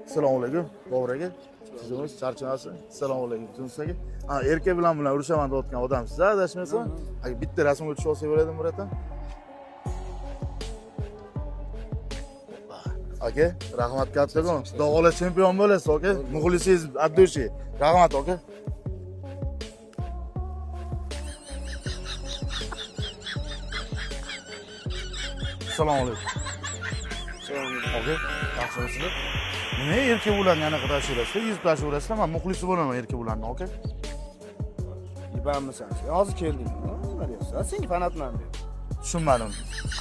Assalomu alaykum, Bobur aka. Sizimiz charchamaysiz. Assalomu alaykum, Tunus aka. Ha, erkak bilan urushaman deyotgan odamsiz, adashmasam. Aka, bitta rasmga tushib olsak bo'ladimi, братан? Aka, rahmat kattakon. Xudo xohlasa chempion bo'lasiz, aka. Muxlisingiz от души. Rahmat, aka. Assalomu alaykum. Aka, yaxshimisizlar? Nima erkak ularni anaqa tashlayverasizlar, yuzib tashlayverasizlar? Man muxlisi bo'laman erkak ularni, aka. Ibanmisan sen? Hozir kelding. Nima deyapsan? Senga fanatman deb. Tushunmadim.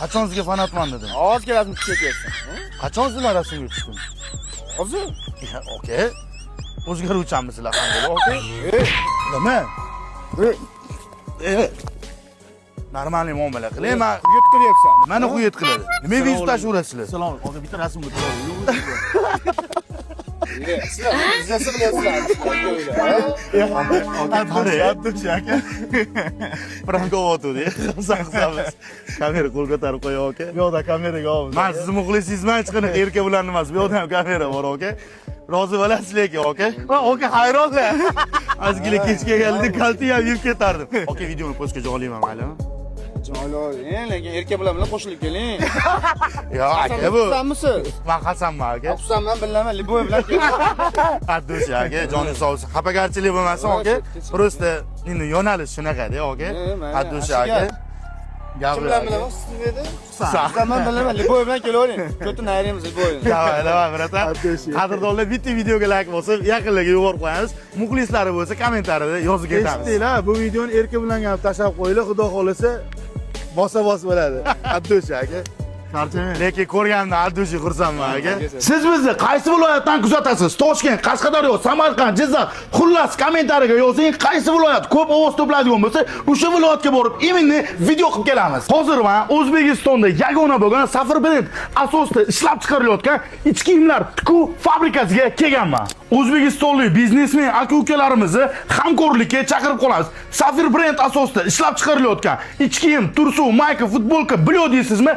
Qachon sizga fanatman dedim? Hozir kelasizmi, tushib ketyapsan? Qachon sizlar rasmga tushdim? Hozir? Ya, aka. O'zgaruvchanmisizlar qanday, aka? Nima? E. Нормальный muomala qiling. Man Quyut qilyapsan. nimani quyut qiladi? Nima yuzib tashlayverasizlar? Assalomu alaykum. Aka, bitta rasmga tushib. Sizlar biznesi qilyapsizlar. Aka, aka. Prank o'tdi. Qilsa. Kamera qo'l ko'tarib qo'y, aka. Bu yoqda kameraga olamiz. Man sizni muxlisingizman, hech qanaqa erka bilan emas. Bu yoqda ham kamera bor, aka. Rozi bo'lasiz lekin, aka. Va aka hayronlar. Ozgina kech kelganida kalta ham yeb ketardim. Aka, videoni postga joylayman, maylimi? Joylayvering, lekin erkak bilan qo'shilib keling. Yo, aka bu. Husanmisiz? Man Hasanman, aka. Husanman bilaman, Liboy bilan keling. Addushi aka, joningiz sog' bo'lsin. Xafagarchilik bo'lmasin, aka. Просто endi yo'nalish shunaqada, aka. Mayli, Addushi ashiga. aka. Kim bilan bilaman? Siz nima edi? Husan. Husanman bilaman, Liboy bilan kelavering. Ko'tini ayiramiz Liboyni. Давай, давай, братан. Qadrdonlar, bitta videoga like bosib, yaqinlarga yuborib qo'yamiz. Muxlislari bo'lsa, kommentariyada yozib ketamiz. Eshitdinglar, bu videoni erka bilan ham tashlab qo'yinglar, xudo xohlasa bosa bos bo'ladi. Abdush aka. Charchamang. Lekin ko'rganimda от души xursandman aka. Siz bizni qaysi viloyatdan kuzatasiz? Toshkent, Qashqadaryo, Samarqand, Jizzax. Xullas, kommentariyaga yozing, qaysi viloyat ko'p ovoz to'playdigan bo'lsa, o'sha viloyatga borib именно video qilib kelamiz. Hozir men O'zbekistonda yagona bo'lgan Safir Brend asosida ishlab chiqarilayotgan ich kiyimlar tikuv fabrikasiga kelganman. O'zbekistonlik biznesmen aka-ukalarimizni hamkorlikka chaqirib qolamiz. Safir Brend asosida ishlab chiqarilayotgan ich kiyim, tursuv, mayka, futbolka, blyo deysizmi?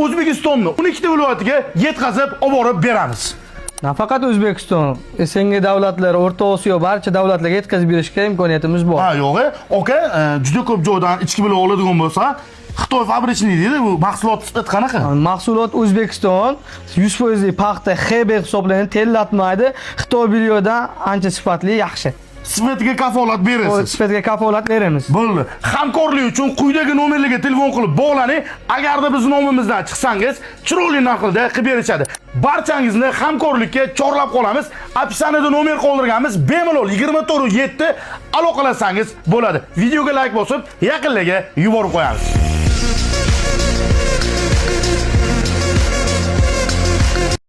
O'zbekistonning 12 ta viloyatiga yetkazib olib borib beramiz. Nafaqat O'zbekiston, SNG davlatlari, O'rta Osiyo barcha davlatlarga yetkazib berishga imkoniyatimiz bor. Ha, yo'q, aka, juda ko'p joydan ichki bilib oladigan bo'lsa, Xitoy фабричный deydi, bu mahsulot sifati qanaqa? Mahsulot O'zbekiston 100% paxta XB hisoblanadi, tellatmaydi. Xitoy bilyodan ancha sifatli, yaxshi. Sifatiga kafolat berasiz. Sifatiga kafolat beramiz. Bo'ldi. Hamkorlik uchun quyidagi nomerlarga telefon qilib bog'laning. Agarda biz nomimizdan chiqsangiz, chiroyli narxlarda qilib berishadi. Barchangizni hamkorlikka chorlab qolamiz. Описание da nomer qoldirganmiz. Bemalol 24/7 aloqalansangiz bo'ladi. Videoga like bosib, yaqinlarga yuborib qo'yamiz.